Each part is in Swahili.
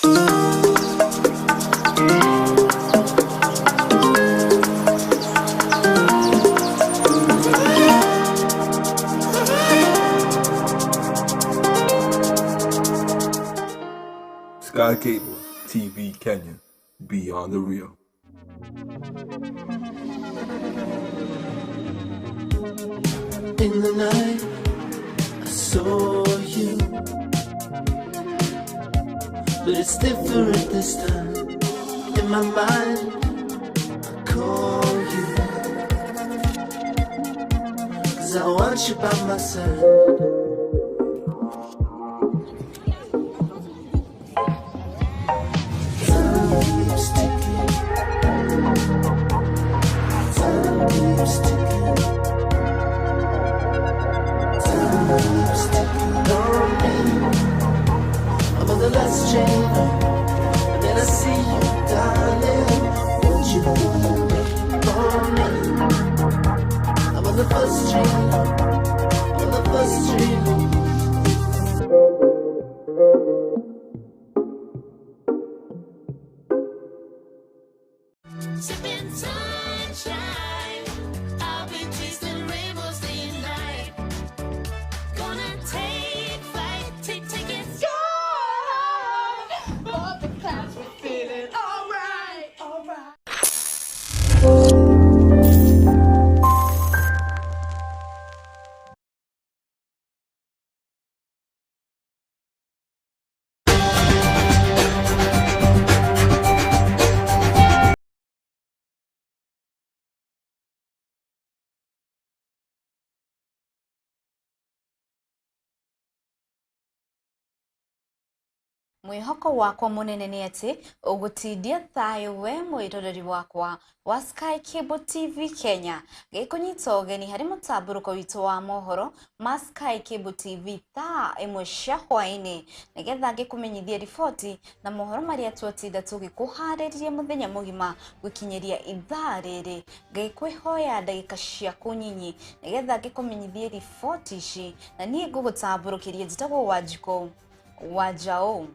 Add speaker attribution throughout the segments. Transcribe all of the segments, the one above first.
Speaker 1: Sky Cable TV Kenya, beyond the real.
Speaker 2: In the night, I saw you, but it's different this time. In my mind, I call you, 'cause I want you by my side. Time keeps ticking. Time keeps ticking. Time keeps ticking on me. I'm on the last train, and then I see you, darling. Won't you wait for me? I'm on the first train, I'm on the first train.
Speaker 3: Sipping sunshine. I'll be chasing rainbows day and night. Gonna take flight, take tickets.
Speaker 4: Above the clouds, we're feeling alright, alright.
Speaker 5: Mwihoko wakwa munene ni ati ugutindia thayo we mwiroreri wakwa wa Sky Cable TV Kenya gikunyita ugeni hari mutamburuko witu wa mohoro ma Sky Cable TV thaa 1 cia hwaini nigetha ngikumenyithie riboti na mohoro maria twatinda tugikuharĩria muthenya mugima gukinyiria ithaa riri. Ngikwihoya ndagika ciaku nyinyi nigetha ngikumenyithie riboti ici na niĩ ngũgũtambũrũkĩria njĩtagwo Wanjikũ Wanjaũ.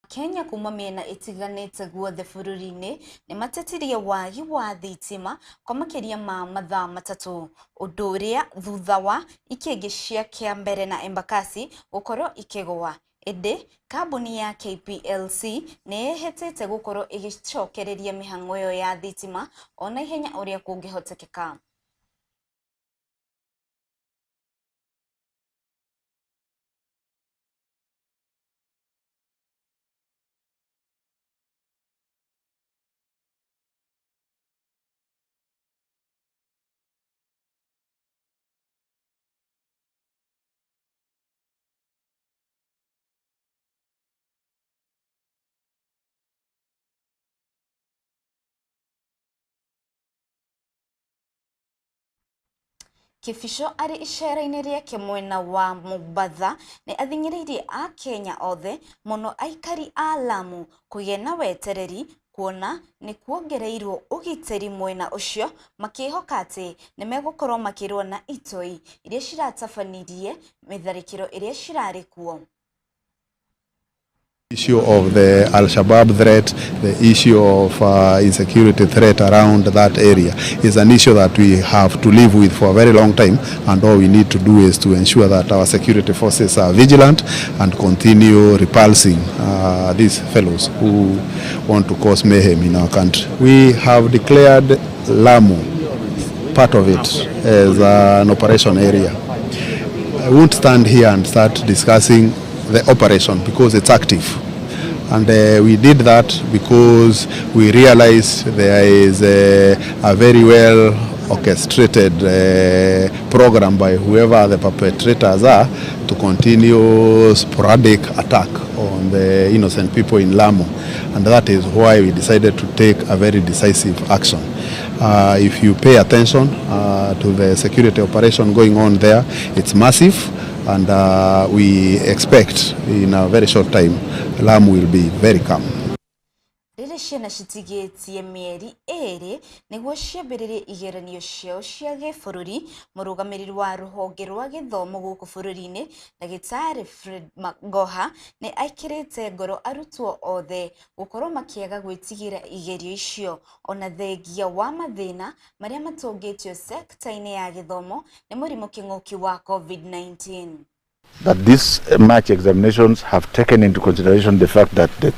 Speaker 5: Kenya kuma mĩena ĩtiganĩte guothe bũrũri-inĩ nĩmatetirie wagi wa thitima kwa makĩria ma mathaa 3, ũndũ ũrĩa thutha wa ikĩngĩ cia Kĩambere na Embakasi gũkorwo ikĩgũa. Ĩndĩ kambuni ya KPLC nĩ ĩhĩtĩte gũkorwo ĩgĩcokereria mĩhang'o ĩyo ya thitima ona ihenya ũrĩa kũngĩhotekeka. Kibicho arĩ icera-inĩ rĩake mwena wa Mombatha nĩ athing'ĩrĩirie Akenya othe mũno aikari a Lamu kũgĩa na wetereri kuona nĩ kuongereirwo ũgitĩri mwena ũcio, makĩhoka atĩ nĩ megũkorwo makĩrũa na itoi iria ciratabanirie mĩtharĩkĩro ĩrĩa cirarĩ kuo.
Speaker 6: Issue of the Al-Shabaab threat, the issue of insecurity threat around that area is an issue that we have to live with for a very long time, and all we need to do is to ensure that our security forces are vigilant and continue repulsing these fellows who want to cause mayhem in our country. We have declared Lamu, part of it, as an operation area. I won't stand here and start discussing the operation because it's active, and we did that because we realized there is a very well orchestrated program by whoever the perpetrators are to continue sporadic attack on the innocent people in Lamu, and that is why we decided to take a very decisive action. If you pay attention to the security operation going on there, it's massive, and we expect in a very short time Lamu will be very calm.
Speaker 5: Rĩrĩ ciana citigĩtie mĩeri 2 nĩguo ciambĩrĩrie igeranio ciao cia gĩbũrũri, mũrũgamĩrĩri wa rũhonge rwa gĩthomo gũkũ bũrũri-inĩ Ndagĩtarĩ Fred Magoha nĩ ekĩrĩte ngoro arutwo othe gũkorwo makĩaga gwĩtigĩra igerio icio ona thengia wa mathĩna marĩa matũngĩtio sekta-inĩ ya gĩthomo nĩ mũrimũ kĩng'ũki wa COVID-19.
Speaker 7: That these March examinations have taken into consideration the fact that the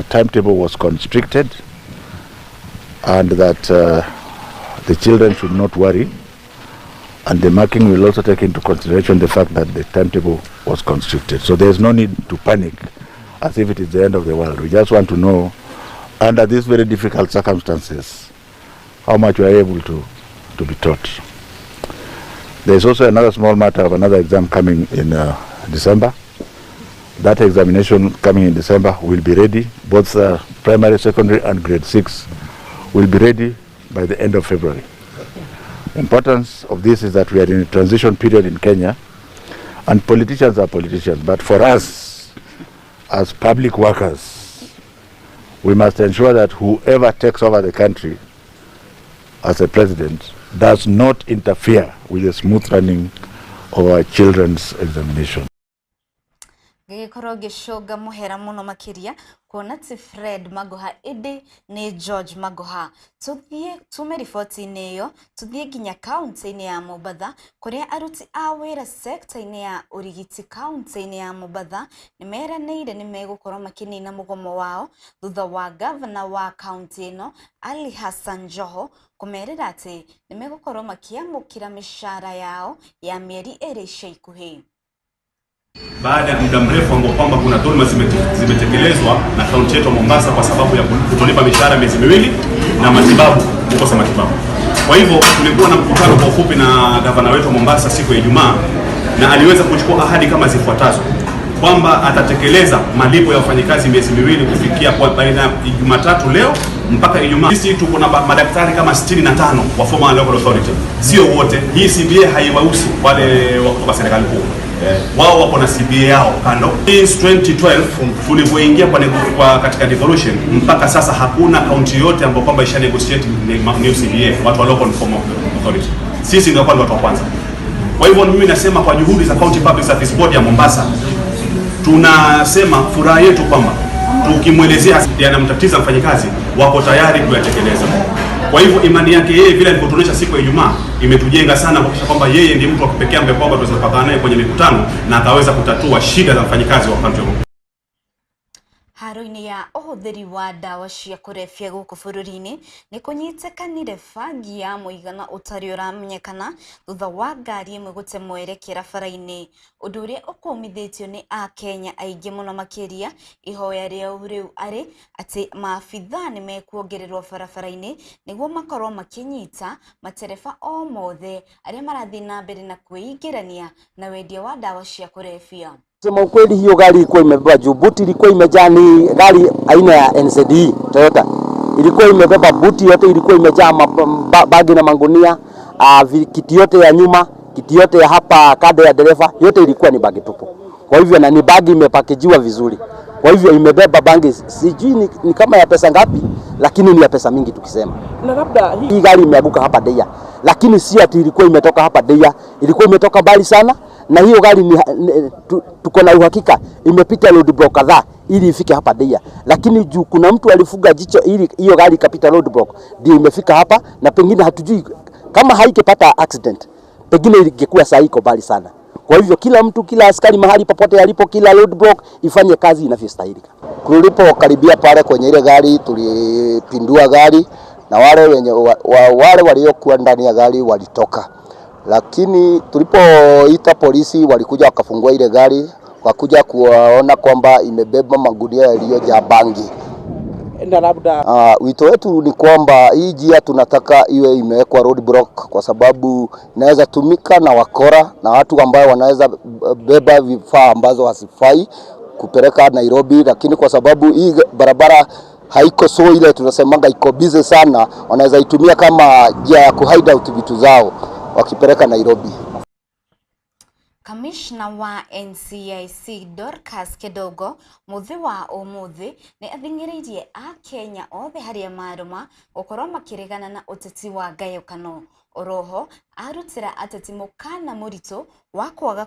Speaker 7: timetable was constricted and that the children should not worry, and the marking will also take into consideration the fact that the timetable was constricted. So there is no need to panic as if it is the end of the world. We just want to know, under these very difficult circumstances, how much we are able to be taught. There is also another small matter of another exam coming in December. That examination coming in December will be ready, both primary, secondary and grade 6 will be ready by the end of February. The importance of this is that we are in a transition period in Kenya, and politicians are politicians, but for us as public workers, we must ensure that whoever takes over the country as a president does not interfere with the smooth running of our children's examination.
Speaker 5: Ngĩgĩkorwo ngĩcũnga mũhera mũno makĩria kuona ti Fred Magoha ĩndĩ nĩ George Magoha. Tũthiĩ tume riboti-inĩ ĩyo tũthiĩ nginya kaunti-inĩ ya Mombatha kũrĩa aruti a wĩra sekta-inĩ ya ũrigiti kaunti-inĩ ya Mombatha nĩ meranĩire nĩ megũkorwo makĩnina mũgomo wao thutha wa gavana wa kaunti ĩno Ali Hassan Joho kũmerĩra atĩ nĩ megũkorwo makĩamũkĩra mĩcara yao ya mĩeri 2 ica ikuhĩ.
Speaker 8: Baada ya muda mrefu ambao kwamba kuna dhulma zimetekelezwa na kaunti yetu ya Mombasa kwa sababu ya kutolipa mishahara miezi 2 na matibabu, kukosa matibabu. Kwa hivyo tulikuwa na mkutano kwa ufupi na gavana wetu wa Mombasa siku ya Ijumaa, na aliweza kuchukua ahadi kama zifuatazo, kwamba atatekeleza malipo ya wafanyikazi miezi 2 kufikia kwa baina ya Jumatatu leo mpaka Ijumaa. Sisi tuko na madaktari kama 65 wa former local authority, sio wote. Hii CBA haiwahusu wale wa kutoka serikali kuu. Wao wako na CBA yao kando. Since 2012 tulivyoingia kwa katika devolution mpaka sasa hakuna kaunti yote ambayo kwamba isha negotiate new CBA, watu wa local form authority. Sisi ndio watu wa kwanza. Kwa hivyo mimi nasema kwa juhudi za County Public Service Board ya Mombasa, tunasema furaha yetu kwamba tukimwelezea yanamtatiza mfanyikazi wako tayari kuyatekeleza. Kwa hivyo imani yake yeye vile alivyotuonyesha siku ya Ijumaa imetujenga sana kuhakikisha kwamba yeye ndiye mtu wa kipekee ambaye kwamba tunaweza kupatana naye kwenye mikutano na akaweza kutatua shida za mfanyikazi wa kaunti ya Mombasa.
Speaker 5: Haro-inĩ ya ũhũthĩri wa ndawa cia kũrebia gũkũ bũrũri-inĩ nĩ kũnyitĩkanire bangi ya mũigana ũtarĩ ũramenyekana thutha wa ngari ĩmwe gũte mwerekera bara-inĩ, ũndũ ũrĩa ũkũmithĩtio nĩ akenya aingĩ mũno makĩria. Ihoya rĩao rĩu arĩ atĩ maabithaa nĩ mekuongererwo barabara-inĩ nĩguo makorwo makĩnyita matereba o mothe arĩa marathiĩ na mbere na kwĩingĩrania na wendia wa ndawa cia kũrebia.
Speaker 9: Sema ukweli, hiyo gari ilikuwa imebeba juu, buti ilikuwa imejaa. Ni gari aina ya NZE Toyota, ilikuwa imebeba buti yote, ilikuwa imejaa bagi na mangunia. Kiti yote ya nyuma, kiti yote ya hapa kando ya dereva, yote ilikuwa ni bagi tupu. Kwa hivyo na ni bagi imepakejiwa vizuri, kwa hivyo imebeba bangi, sijui ni kama ya pesa ngapi, lakini ni ya pesa mingi tukisema.
Speaker 4: Na labda
Speaker 9: hii gari imeanguka hapa Deia, lakini si ati ilikuwa imetoka hapa Deia, ilikuwa imetoka mbali sana na hiyo gari tuko na uhakika imepita roadblock kadhaa ili ifike hapa Deia, lakini juu kuna mtu alifuga jicho ili hiyo gari ikapita roadblock ndio imefika hapa, na pengine hatujui kama haikipata accident, pengine ingekuwa saa iko mbali sana. Kwa hivyo kila mtu, kila askari mahali popote alipo, kila roadblock ifanye kazi inavyostahili.
Speaker 10: Tulipokaribia pale kwenye ile gari, tulipindua gari na wale wenye wale waliokuwa ndani ya gari walitoka, lakini tulipoita polisi walikuja wakafungua ile gari, wakuja kuona kwamba imebeba magunia yaliyojaa bangi.
Speaker 4: Na labda
Speaker 10: Wito wetu ni kwamba hii njia tunataka iwe imewekwa roadblock, kwa sababu inaweza tumika na wakora na watu ambao wanaweza beba vifaa ambazo hazifai kupeleka Nairobi, lakini kwa sababu hii barabara haiko so ile tunasemanga iko busy sana, wanaweza itumia kama njia ya kuhide out vitu zao wakipeleka Nairobi.
Speaker 5: Kamishna wa NCIC Dorcas Kedogo muthi wa umuthi ni athing'ĩrĩirie a Kenya othe harĩa marũma gũkorwo makĩregana na ũteti wa ngayũkano. Oroho arutĩra ateti mũkana mũritũ wa kwaga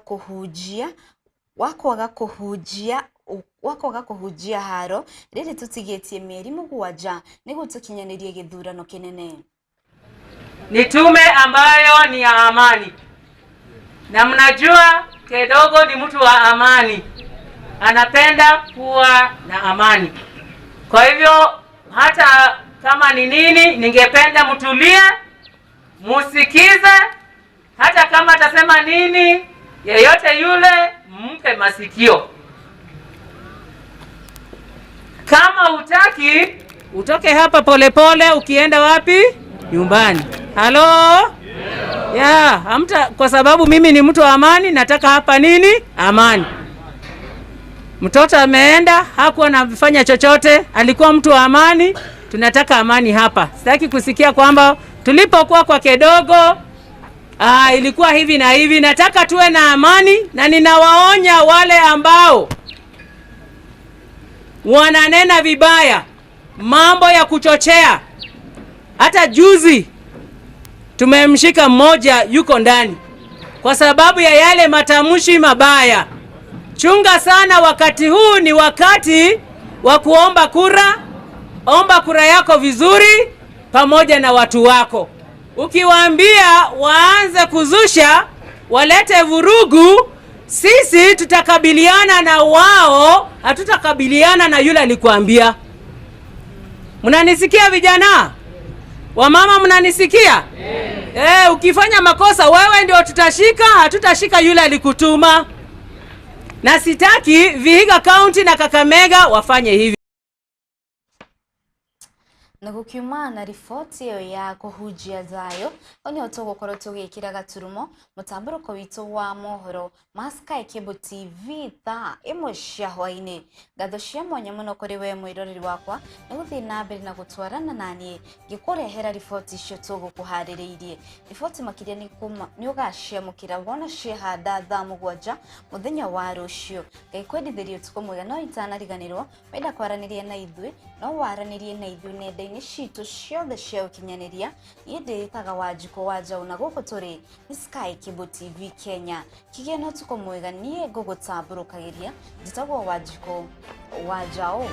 Speaker 5: kũhunjia haro rĩrĩ tũtigĩtie mĩeri 7 nĩguo tũkinyanĩrie gĩthurano kĩnene.
Speaker 11: Ni tume ambayo ni ya amani, na mnajua Kedogo ni mtu wa amani, anapenda kuwa na amani. Kwa hivyo hata kama ni nini, ningependa mtulie, musikize, hata kama atasema nini, yeyote yule mpe masikio. Kama hutaki, utoke hapa polepole pole, ukienda wapi? Nyumbani. Halo? Yeah, hamta, kwa sababu mimi ni mtu wa amani, nataka hapa nini? Amani. Mtoto ameenda, hakuwa anafanya chochote, alikuwa mtu wa amani, tunataka amani hapa. Sitaki kusikia kwamba tulipokuwa kwa Kedogo ilikuwa hivi na hivi. Nataka tuwe na amani, na ninawaonya wale ambao wananena vibaya, mambo ya kuchochea. Hata juzi tumemshika mmoja yuko ndani kwa sababu ya yale matamshi mabaya. Chunga sana, wakati huu ni wakati wa kuomba kura. Omba kura yako vizuri pamoja na watu wako. Ukiwaambia waanze kuzusha, walete vurugu, sisi tutakabiliana na wao, hatutakabiliana na yule alikuambia. Mnanisikia vijana? Wamama mnanisikia? Yeah. Ukifanya makosa wewe ndio tutashika, hatutashika yule alikutuma. Na sitaki Vihiga County na Kakamega wafanye hivi.
Speaker 5: Na gũkiuma na riboti ĩyo ya kũhunjia thayũ, hau nĩho tũgũkorwo tũgĩkĩra gaturumo mũtambũrũko witũ wa mohoro ma Sky Cable TV thaa 1 cia hwaĩ-inĩ. Ngatho cia mwanya mũno kũrĩ we mwĩroreri wakwa nĩ gũthiĩ na mbere na gũtwarana naniĩ ngĩkũrehera riboti icio tũgũkũharĩrĩirie. Riboti makĩria nĩ ũgaciamũkĩra wona ciehanda thaa 7 mũthenya wa rũciũ. Ngai kwendithĩrie ũtukũ mwega, no itanariganĩrwo wenda kwaranĩria na ithuĩ no waranĩrie na ithuĩ nenda-inĩ citũ ciothe cia ũkinyanĩria. Niĩ ndĩĩtaga Wanjikũ wa Njaũ na gũkũ tũrĩ nĩ Sky Cable TV Kenya. Kĩgĩe na ũtukũ mwega, niĩ ngũgũtambũrũkagĩria njĩtagwo Wanjikũ wa Njaũ.